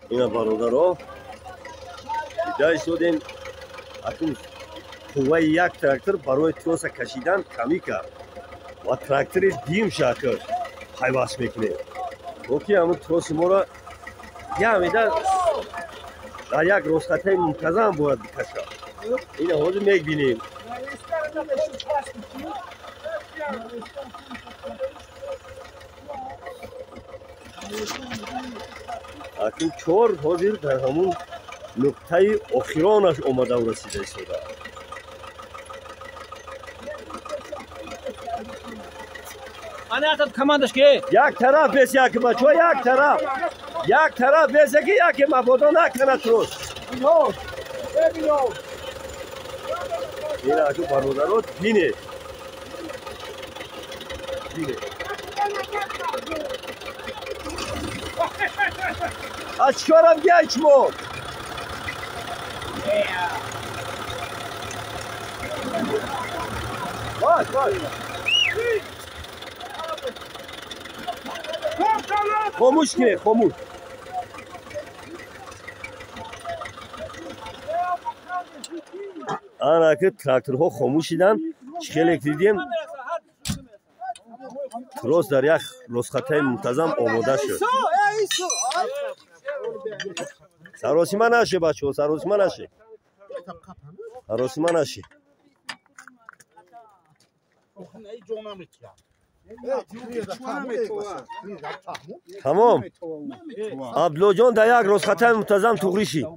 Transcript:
Ина бародаро, дида истодем, акун қувваи як трактор барои троса кашидан камӣ кард ва трактори дуюм шакр пайваст мекунем, то ки ҳамун троси моро ямида дар як ростхатаи мунтазам бояд бикашад. Ина ҳозир мебинем. Акун чор ҳозир дар ҳамун нуқтаи охиронаш омадау расида истода. Як тараф бес, як бачо, як тараф, як тараф бесе, ки яке мабодо накана трос. Ина аку бародаро, бинед, бинед. Аз чикорам гиай шумо? Бош, бош. Хомӯш кунед, хомӯш. Ана ки тракторҳо хомӯш шиданд. Чӣ хеле дидем, трос дар як ростхатаи мунтазам омода шуд. Саросима наше, бачаҳо, саросима наше, саросима наше. Тамом, Абдуллоҷон, дар як ростхатаи мунтазам туғрӣ шид.